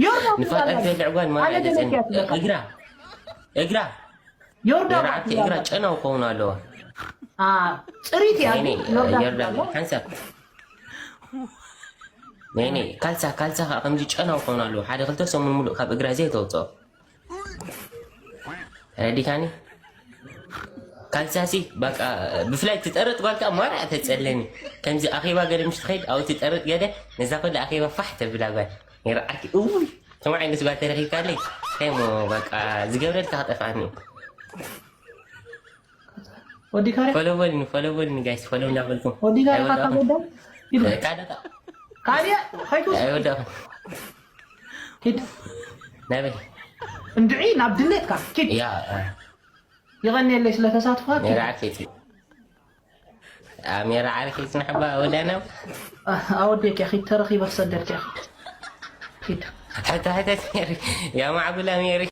ዮርዳኖስ ንፋጣት ዝበልዕ ጓል ማራ ኣነ ደፀኒ ደለኪያ ትበቃ። እግራ እግራ ዮርዳኖስ ዮርዓብቲ እግራ ጨናው ክኸውን ኣለዎ ጽሪት እያ ኔኔ ዮርዳኖስ ዮርዳኖስ ሓንሳብ ኔኔ ካልሳ ካልሳ ከዓ ከምዚ ጨናው ክኸውን ኣለዎ ሓደ ክልተ ሰሙን ሙሉእ ካብ እግራ ዘይተውፅኦ ረዲካኒ ካልሳሲ በቃ ብፍላይ ትጠርጥ ጓል ከዓ ማራ ተፀለኒ ከምዚ ኣኼባ ገለ ምሽ ትኸይድ ኣብኡ ትጠርጥ ገለ ነዛ ኩሉ ኣኼባ ፋሕ ተብላ ጓል ይረዓኪ እውይ ከም ዓይነት ጓል ተረኺብካለይ ከሞ በቃ ዝገብረልካ ክጠፍኣኒ እዩ ወዲ ካርያ ፎሎ በሉኒ ፎሎ በሉኒ ጋይስ ፎሎ እንዳበልኩም ወዲ ካርያ ካካ ወዳ ሂድ ካደታ ካርያ ኸይዱ ኣይወዳኹ ሂድ ናበይ እንድዒ ናብ ድሌትካ ኪድ ያ ይቐንየለይ ስለ ተሳትፎካ ኪድ ሜራ ዓርከይቲ ሜራ ዓርከይቲ ንሕባ ወዳና ኣወዴክ ያ ኪድ ተረኺበ ክሰደልክ ያ ኪድ ሕታ ሕተት ሜሪ ያ ማዕብላ ሜሪ